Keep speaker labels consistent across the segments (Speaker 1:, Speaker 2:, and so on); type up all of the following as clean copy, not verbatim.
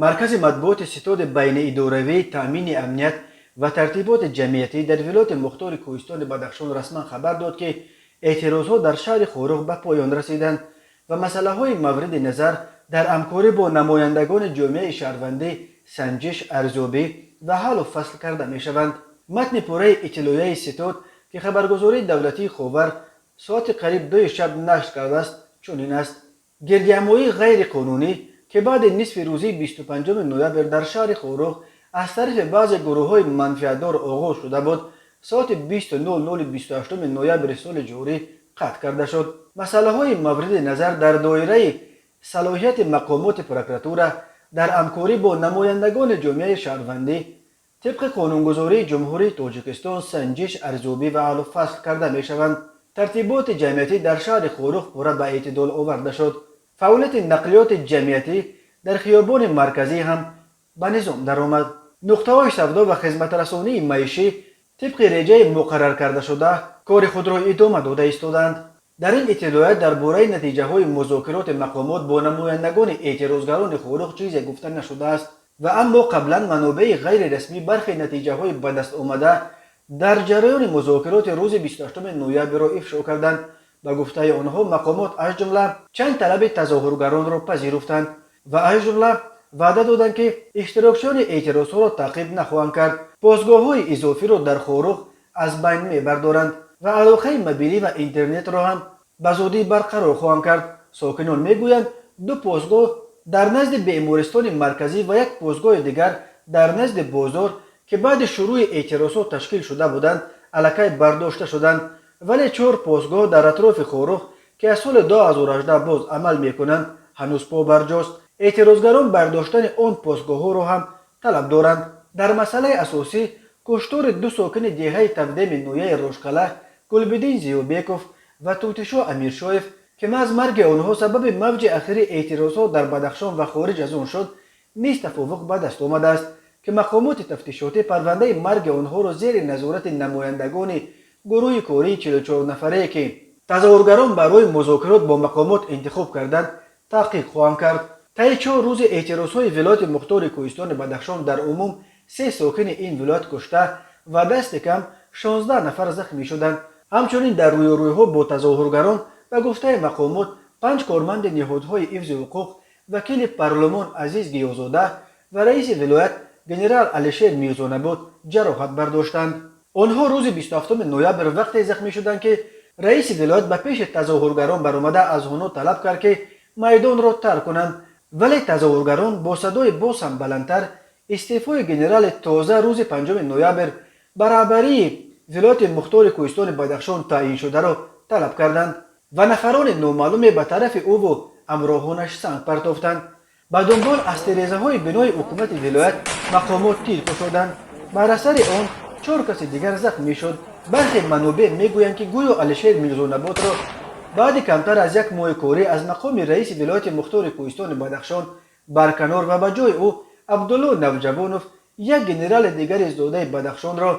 Speaker 1: Маркази матбуоти Ситоди байниидоравии таъмини амният ва тартиботи ҷамъиятӣ дар вилояти мухтори Кӯҳистони Бадахшон расман хабар дод, ки эътирозҳо дар шаҳри Хоруғ ба поён расиданд ва масъалаҳои мавриди назар дар ҳамкорӣ бо намояндагони ҷомеаи шаҳрвандӣ санҷиш, арзёбӣ ва ҳаллу фасл карда мешаванд. Матни пурраи иттилоияи ситод, ки хабаргузории давлатии Ховар соати қариб 2-и шаб нашр кардааст, чунин аст: Гирдиҳамоии ғайриқонунӣ, ки баъди нисфи рӯзии 25 ноябр дар шаҳри Хоруғ аз тарафи баъзе гурӯҳҳои манфиатдор оғоз шуда буд, соати 20:00 28 ноябри соли ҷорӣ қатъ карда шуд. Масъалаҳои мавриди назар дар доираи салоҳияти мақомоти прокуратура дар ҳамкорӣ бо намояндагони ҷомеаи шаҳрвандӣ тибқи қонунгузории Ҷумҳурии Тоҷикистон санҷиш, арзёбӣ ва ҳаллу фасл карда мешаванд. Тартиботи ҷамъиятӣ дар шаҳри Хоруғ пурра ба эътидол оварда шуд. Фаъолияти нақлиёти ҷамъиятӣ дар хиёбони марказӣ ҳам ба низом даромад. Нуқтаҳои савдо ва хизматрасонии маишӣ тибқи реҷаи муқарраркардашуда кори худро идома дода истодаанд. Дар ин иттилоят дар бораи натиҷаҳои музокироти мақомот бо намояндагони эътирозгарони Хоруғ чизе гуфта нашудааст. Ва аммо қаблан манобеи ғайрирасмӣ бархе натиҷаҳои ба даст омада дар ҷараёни музокироти рӯзи 28 ноябрро ифшо карданд. Ба гуфтаи онҳо, мақомот аз ҷумла чанд талаби тазоҳургаронро пазируфтанд ва аз ҷумла ваъда доданд, ки иштирокчиёни эътирозҳоро таъқиб нахоҳанд кард, постгоҳҳои изофиро дар Хоруғ аз байн мебардоранд ва алоқаи мобилӣ ва интернетро ҳам ба зудӣ барқарор хоҳанд кард. Сокинон мегӯянд, ду постгоҳ дар назди бемористони марказӣ ва як постгоҳи дигар дар назди бозор, ки баъди шурӯъи эътирозҳо ташкил шуда буданд, аллакай бардошта шуданд, вале чор постгоҳ дар атрофи Хоруғ, ки аз соли 2018 боз амал мекунанд, ҳанӯз побарҷост. Эътирозгарон бардоштани он постгоҳҳоро ҳам талаб доранд. Дар масъалаи асосӣ, куштори ду сокини деҳаи Тавдеми ноҳияи Рошқала, Гулбиддин Зиёбеков ва Тӯтишо Амиршоев, ки маҳз марги онҳо сабаби мавҷи ахири эътирозҳо дар Бадахшон ва хориҷ аз он шуд, низ тафовуқ ба даст омадааст, ки мақомоти тафтишотӣ парвандаи марги онҳоро зери назорати намояндагони гурӯҳи кории 44 нафарае, ки тазоҳургарон барои музокирот бо мақомот интихоб карданд, таҳқиқ хоҳанд кард. Таи 4 рӯзи эътирозҳои вилояти мухтори Кӯҳистони Бадахшон дар умум се сокини ин вилоят кушта ва дасти кам 16 нафар захмӣ шуданд. Ҳамчунин дар рӯёрӯйҳо бо тазоҳургарон, ба гуфтаи мақомот, панҷ корманди ниҳодҳои ҳифзи ҳуқуқ, вакили парлумон Азиз Гиёзода ва раиси вилоят генерал Алишер Мирзонабот ҷароҳат бардоштанд. Онҳо рӯзи 27 ноябр вақте захмӣ шуданд, ки раиси вилоят ба пеши тазоҳургарон баромада, аз онҳо талаб кард, ки майдонро тарк кунанд, вале тазоҳургарон бо садои боз ҳам баландтар истеъфои генерали тоза рӯзи 5 ноябр ба раҳбарии вилояти мухтори Кӯҳистони Бадахшон таъйиншударо талаб карданд ва нафарони номаълуме ба тарафи ӯву ҳамроҳонаш санг партофтанд. Ба дунбол аз терезаҳои бинои ҳукумати вилоят мақомот тир кушоданд. Бар асари он чор каси дигар захмӣ шуд. Бархе манобеъ мегӯянд, ки гӯё Алишер Мирзонаботро баъди камтар аз як моҳи корӣ аз мақоми раиси вилояти мухтори Кӯҳистони Бадахшон барканор ва ба ҷои ӯ Абдулло Навҷавонов, як генерали дигари зодаи Бадахшонро,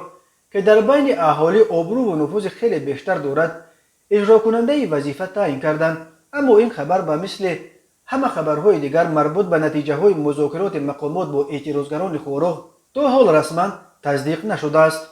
Speaker 1: ки дар байни аҳолӣ обрӯву нуфузи хеле бештар дорад, иҷрокунандаи вазифа таъйин карданд. Аммо ин хабар ба мисли ҳама хабарҳои дигар, марбут ба натиҷаҳои музокироти мақомот бо эътирозгарони Хоруғ, то ҳол расман тасдиқ нашудааст.